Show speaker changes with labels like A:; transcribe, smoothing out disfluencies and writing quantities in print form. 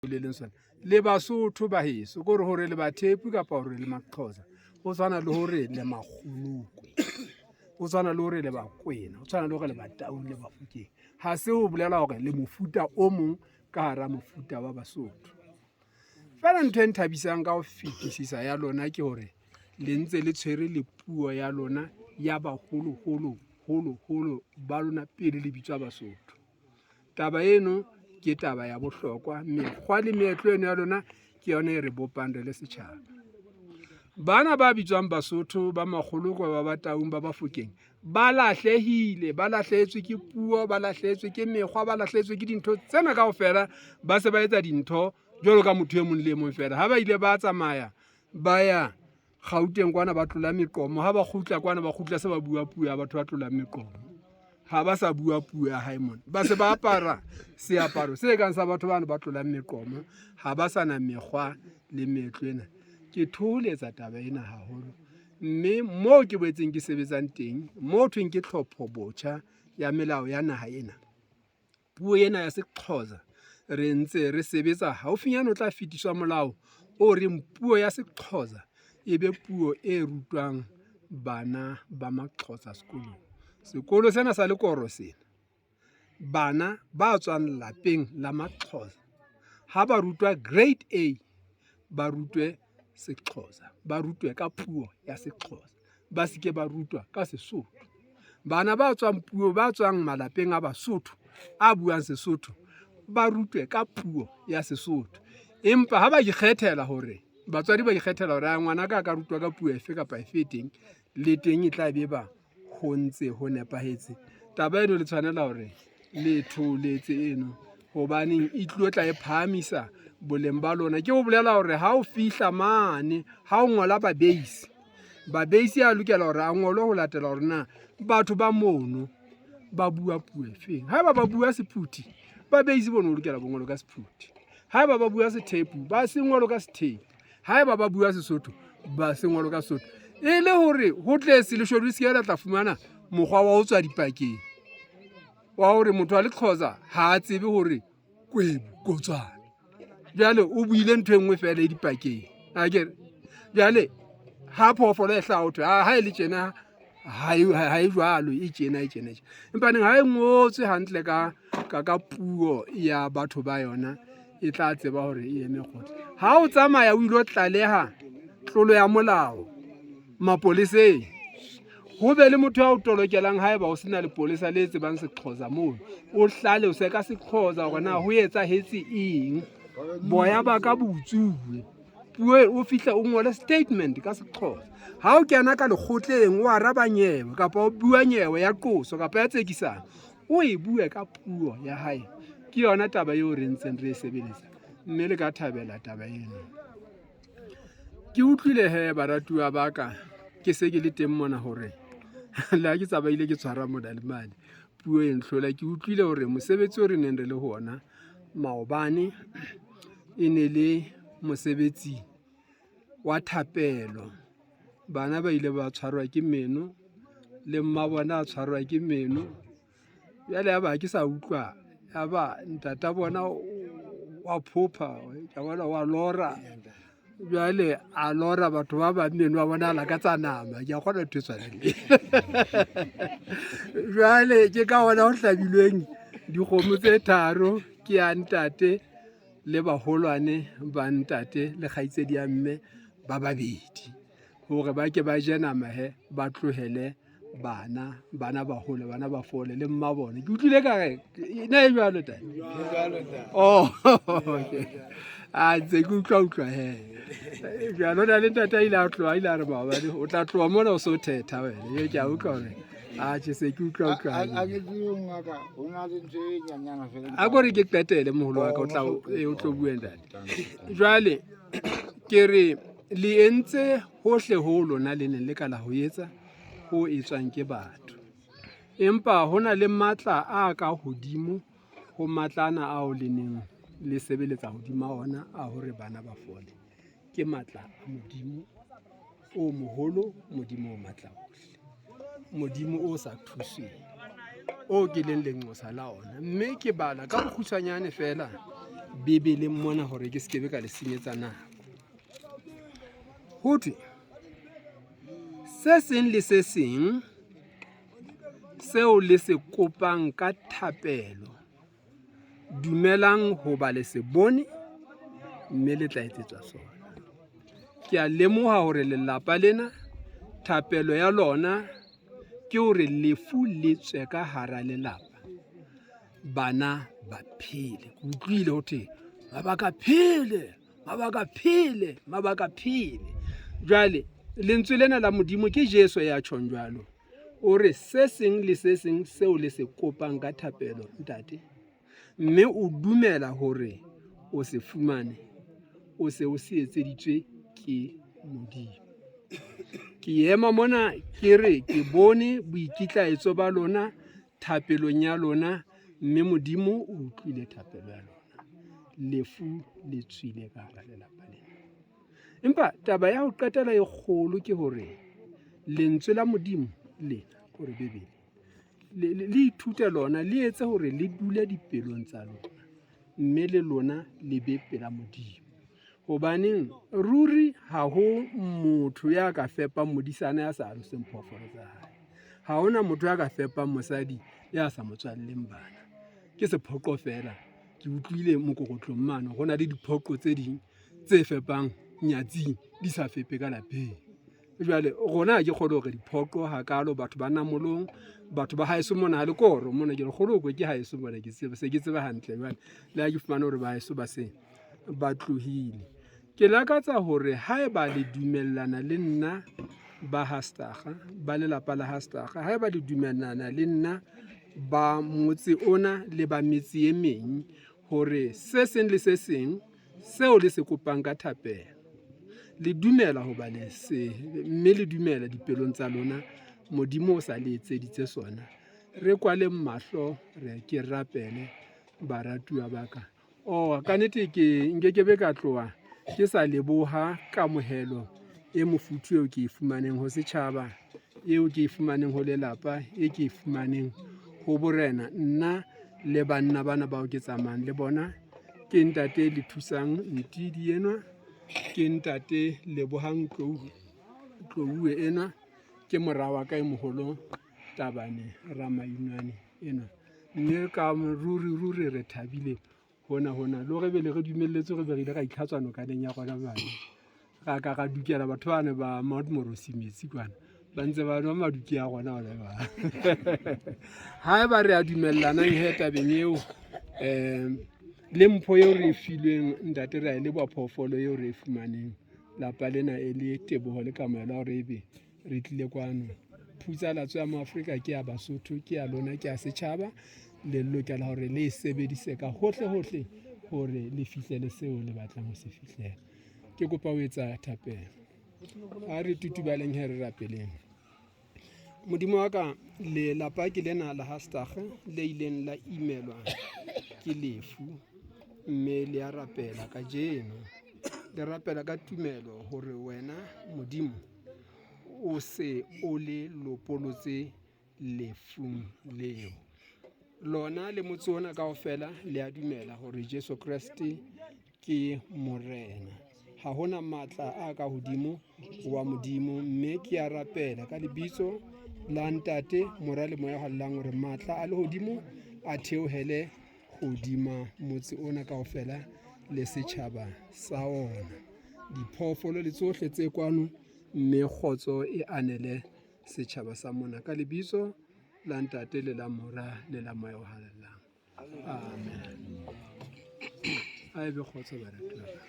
A: Le leng sona le Basotho ba heso, ke hore le Bathepu kapa hore le Maxhosa, ho tshwana le hore le Makgolokwe, ho tshwana le hore le Bakwena, ho tshwana le hore le Bataung le Bafokeng. Ha se ho bolela hore le mofuta o mong ka hara mofuta wa Basotho. Feela ntho e nthabisang ka ho fetisisa ya lona ke hore le ntse le tshwere le puo ya lona ya baholoholo holo holo ba lona pele le bitswa Basotho. Taba eno ke taba ya bohlokwa. Mekgwa le meetlo eno ya lona ke yona e re bopang re le setjhaba. Bana ba bitswang Basotho ba Makgolokwe, ba Bataung, ba Bafokeng ba lahlehile, ba lahlehetswe ke puo, ba lahlehetswe ke mekgwa, ba lahlehetswe ke dintho tsena kaofela. Ba se ba etsa dintho jwalo ka motho e mong le e mong feela. Ha ba ile ba tsamaya ba ya Gauteng kwana ba tlola meqomo, ha ba kgutla kwana ba kgutla se ba bua puo ya batho ba tlolang meqomo. Ha ba sa bua puo ya hae mona, ba se ba apara seaparo se kang sa batho bano ba tlolang meqomo. Ha ba sa na mekgwa le meetlo ena. Ke thoholetsa taba ena haholo, mme moo ke boetseng ke sebetsang teng, moo thweng ke tlhopho botjha ya melao ya naha ena, puo ena ya Sexhosa re ntse re sebetsa haufinyane o tla fetiswa molao o reng puo ya Sexhosa e be puo e rutwang bana ba Maxhosa sekolong. Sekolo sena sa Lekoro sena, bana ba tswang lapeng la Maxhosa ha ba rutwa grade A ba rutwe Sexhosa, ba rutwe ka puo ya Sexhosa, ba se ke ba rutwa ka Sesotho. Bana ba tswang puo ba tswang malapeng a Basotho a buang Sesotho ba rutwe ka puo ya Sesotho. Empa ha ba ikgethela hore batswadi ba ikgethela hore ngwana ka a ka rutwa ka puo efe kapa efe e teng, le teng e tla be ba ho ntse ho nepahetse. Taba eno le tshwanela hore le thoholetse eno, hobaneng e tlilo tla e phahamisa boleng ba lona. Ke ho bolela hore ha o fihla mane, ha o ngola babeisi, babeisi a lokela hore a ngolwe ho latela hore na batho ba mono ba bua puo efeng. Haeba ba bua Sephuthi, babeisi bono o lokela bo ngolwe ka Sephuthi. Haeba ba bua Sethepu, ba se ngolwe ka Sethepu. Haeba ba bua Sesotho, ba se ngolwe ka Sesotho. E le hore ho tle se leshodu se ke la tla fumana mokgwa wa ho tswa dipakeng wa hore motho wa Lexhosa ha a tsebe hore kwebu kotswana, jwale o buile ntho e nngwe fela e dipakeng akere. Jwale ha phoofolo e hlaha ho thwe ha e le tjena ha e jwalo, e tjena e tjena e tjena, empa neng ha e ngotswe hantle ka ka puo ya batho ba yona, e tla tseba hore e eme kgotla. Ha o tsamaya o ilo tlaleha tlolo ya molao mapoleseng, ho be le motho ya o tolokelang. Haeba o sena lepolesa le tsebang Sexhosa mono, o hlalose ka Sexhosa hore na ho etsahetse eng, boya ba ka bo utsuwe. Puo e o fihla o ngole statement ka Sexhosa. Ha o kena ka lekgotleng o araba nyewe kapa o bua nyewe ya qoso kapa ya tsekisano, o e bue ka puo ya hae. Ke yona taba eo re ntseng re e sebeletsa, mme le ka thabela taba eno. Ke utlwile he baratuwa ba ka, ke se ke le teng mona hore le ha ke tsamaile ke tshwara mona le mane, puo e ntlhola. Ke utlwile hore mosebetsi o re neng re le ho ona maobane e ne le mosebetsi wa thapelo. Bana ba ile ba tshwarwa ke meno, le mma bona a tshwarwa ke meno. Jwale ya ba ke sa utlwa, ya ba ntata bona wa phopha, ka bona wa lora. Jwale a lora batho ba bang meno a bona a lakatsa nama. Ke a kgona ntho e tshwanang le jwale. Ke ka hona ho hlabilweng dikgomo tse tharo, ke ya ntate le baholwane ba ntate le kgaitsedi ya mme ba babedi, hore ba ke ba je nama he, ba tlohele bana, bana ba hole, bana ba fole le mma bona. Ke utlwile ka re na e jwalo tate? Oh, okay. A ntse ke utlwa utlwa he. Jwalo na le ntate a ile a tloha, a ile a re maobane o tla tloha mona o so thetha wena. Ye ke a utlwa hore a tjhe, se ke utlwa utlwa.
B: A ke tsebe ngaka, ho na le ntho e nyanyana fela.
A: A ko re ke qetele moholo wa ka, o tla o tlo bue ntate. Jwale ke re le entse hohle ho lona le neng le ka la ho etsa ho etswang ke batho, empa ho na le matla a ka hodimo ho matla ana ao le neng le sebeletsa hodima ona a hore bana ba fole. Ke matla a Modimo o moholo, Modimo o matla ohle, Modimo o sa thusweng, o ke leng lenqosa la ona. Mme ke bala ka bokgutshwanyane fela Bibeleng mona hore ke sekebe ka le senyetsa nako. Ho thwe se seng le se seng seo le se kopang ka thapelo, dumelang hoba le se bone, mme le tla etsetswa sona. Ke a lemoha hore lelapa lena thapelo ya lona ke hore lefu le tswe ka hara lelapa, bana ba phele. Ke utlwile ho thwe mabaka phele, mabaka phele, mabaka phele. Jwale lentswe lena la Modimo ke Jesu ya tjhong jwalo. O re se seng le se seng seo le se kopang ka thapelo, ntate, mme o dumela hore o se fumane, o se o se etseditswe ke Modimo. Ke ema mona ke re ke bone boikitlaetso ba lona thapelong ya lona, mme Modimo o utlwile thapelo ya lona. Lefu le tswile ka hara lelapa lena. Empa taba ya ho qetela e kgolo ke hore lentswe la Modimo lena, hore Bibele le ithute lona, le etse hore le dule dipelong tsa lona, mme le lona le be pela Modimo. Hobaneng ruri ha ho motho ya ka fepang modisana ya sa aloseng phoofolo tsa hae. Ha hona motho ya ka fepang mosadi ya sa mo tswalleng bana. Ke sephoqo feela. Ke utlwile mokokotlong mane ho na le diphoqo tse ding tse fepang nyatsing di sa fepe ka lapeng. Jwale rona ha ke kgolwe hore diphoqo hakalo batho ba Namolong, batho ba haeso mona ha le koro mona ke lekgolokwe ke haeso mona ke tseba se ke tseba hantle jwale le ha ke fumane hore ba haeso ba se ba tlohile. Ke lakatsa hore haeba le dumellana le nna ba Hastaga, ba lelapa la Hastaga, haeba le dumellana le nna ba motse ona le ba metse e meng hore se seng le se seng seo le se kopang ka thapelo le dumela hoba le se mme le dumela dipelong tsa lona Modimo o sa le etseditse sona. Re kwaleng mahlo re ke rapele baratuwa ba ka. Oh, ka nete ke nkekebe ka tloha ke sa leboha kamohelo e mofuthu eo ke e fumaneng ho setjhaba, eo ke e fumaneng ho lelapa, e ke e fumaneng ho borena. Nna le banna bana bao ke tsamayang le bona ke ntate le thusang Ntidi enwa, ke ntate Lebohang Tlouwe enwa, ke mora wa ka e moholo Tabane Ramainwane enwa. Mme ka ruri ruri re thabile hona hona le hore be le re dumelletswe re be re ile ra itlhatswa nokaneng ya rona bane. Ra ka ra dukela batho bane ba Mount Morosi metsi kwana ba ntse ba nwa maduke a rona ona ba. Haeba re a dumellanang he tabeng eo le mpho eo re e filweng ntate re a e leboha phoofolo eo re e fumaneng lapa lena e le teboho le kamohelo ya hore ebe re tlile kwano. Phutsalatso ya Maafrika ke ya Basotho, ke ya lona, ke ya setjhaba. Le lokela hore le e sebedise ka hohle hohle hore le fihlele seo le batlang ho se fihlela. Ke kopa ho etsa thapelo. A re tutubaleng he re rapeleng. Modimo wa ka, lelapa ke lena la Hastag le ileng la imelwa ke lefu mme le a rapela kajeno. Le rapela ka tumelo hore wena Modimo o se o le lopolotse lefung leo. Lona le motse ona kaofela le a dumela hore Jesu Kreste ke Morena. Ha hona matla a ka hodimo wa Modimo, mme ke a rapela ka lebitso la Ntate, Mora le Moya o Halalelang hore matla a lehodimo a theohele hodima motse ona kaofela le setjhaba sa ona, diphoofolo le tsohle tse kwano, mme kgotso e anele setjhaba sa mona ka lebitso la Ntate le la Mora le la Moya o Halalelang. Amen. A ebe kgotso baratuwa ba.